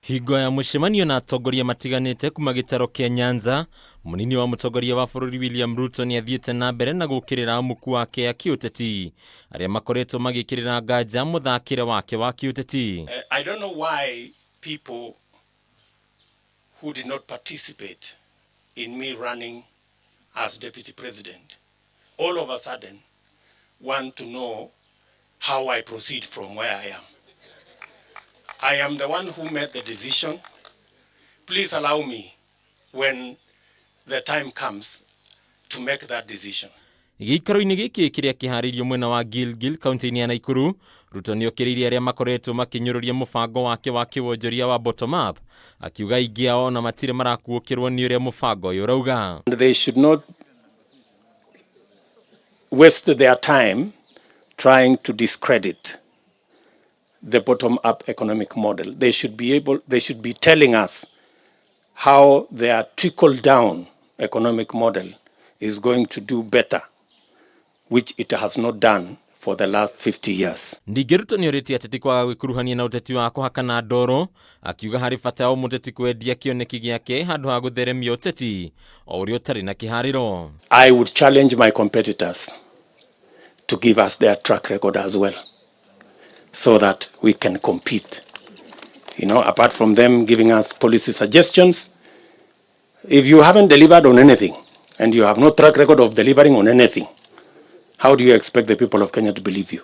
Hingo ya mũcemanio na atongoria matiganĩte kuma gĩtaro kĩa Nyanza, mũnini wa mũtongoria wa bũrũri William Ruto nĩ athiĩte na mbere na gũkĩrĩra amuku ake a kĩũteti arĩa makoretwo magĩkĩrĩra nganja mũthakĩre wake wa kĩũteti. I don't know why people who did not participate in me running as deputy president all of a sudden want to know how I proceed from where I am. I am the one who made the decision. Please allow me when the time comes to make that decision. Gĩikaro-inĩ gĩkĩ kĩrĩa kĩharĩirio mwena wa Gilgil kaunti-inĩ ya Naikuru, Ruto nĩokĩrĩirie arĩa makoretwo makĩnyũrũria mũbango wake wa kĩwonjoria wa bottom up, akiuga aingĩ ao ona matirĩ marakuũkĩrwo nĩ ũrĩa mũbango ũyũ ũrauga. They should not waste their time trying to discredit the bottom-up economic model. They should be telling us how their trickle-down economic model is going to do better, which it has not done for the last 50 years. Ningĩ Ruto nĩorĩtie ateti kwaga gwĩkuruhania na ũteti wa kũhakana ndoro, akiuga harĩ bata o mũteti kwendia kĩoneki gĩake handũ ha gũtheremia ũteti o ũrĩa ũtarĩ na kĩharĩro. I would challenge my competitors to give us their track record as well, so that we can compete. Apart from them giving us policy suggestions, if you haven't delivered on anything and you have no track record of delivering on anything, how do you expect the people of Kenya to believe you?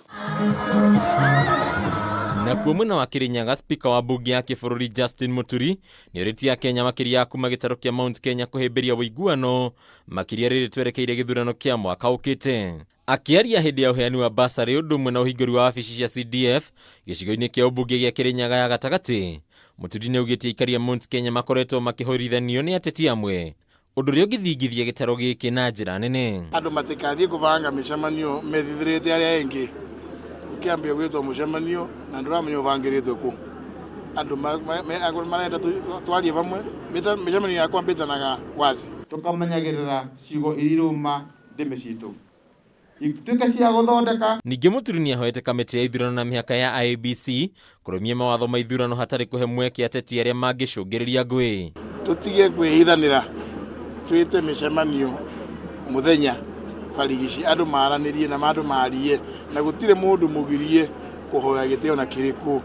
Nakuo mwena wa Kirinyaga, spika wa mbunge ya kĩbũrũri Justin Muturi nĩorĩtie Akenya makĩria a kuma gĩtarũ kĩa Mount Kenya kũhĩmbĩria ũiguano makĩria rĩrĩ twerekeire gĩthurano kĩa mwaka ũkĩte. Akĩaria hĩndĩ ya ũheani wa basarĩ ũndũ ũmwe na ũhingũri wa wabici cia CDF gĩcigo-inĩ kĩa ũmbunge gĩa Kirinyaga ya gatagatĩ, Muturi nĩaugĩte aikari a Mount Kenya makoretwo makĩhũrithanio nĩ ateti amwe, ũndũ ũrĩa ũngĩthingithia gĩtarũ gĩkĩ na njĩra nene. Andũ matikathiĩ kũbanga mĩcemanio methithĩrĩte arĩa angĩ, ũkĩambia gwĩtwo mũcemanio na ndũramenya ũbangĩrĩtwo kũ. Andũ marenda twarie vamwe, mĩcemanio yakwa mbĩtanaga wazi. Tũkamenyagĩrĩra ciugo iria irauma ndĩmĩ citũ ituĩke cia gũthondeka. Ningĩ Muturi nĩahoete kamĩtĩ ya ithurano na mĩhaka ya IEBC kũrũmia mawatho ma ithurano hatarĩ kũhe mweke ateti arĩa mangĩcũngĩrĩria ngũĩ. Tũtige kwĩhithanĩra, twĩte mĩcemanio mũthenya barigici, andũ maranĩrie na andũ marie, na gũtirĩ mũndũ mũgirie kũhoya gĩtĩ ona kĩrĩkũ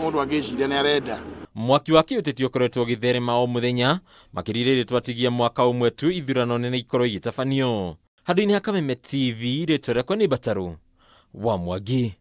mũndũ angĩciria nĩ arenda. Mwaki wa kĩũteti ũkoretwo ũgĩtherema o mũthenya makĩria rĩrĩ twatigia mwaka ũmwe tu ithurano nene ikorwo igĩtabanio. Handũ-inĩ ha Kameme TV, rĩtwa rĩakwa nĩ Mbatarũ wa Mwangi.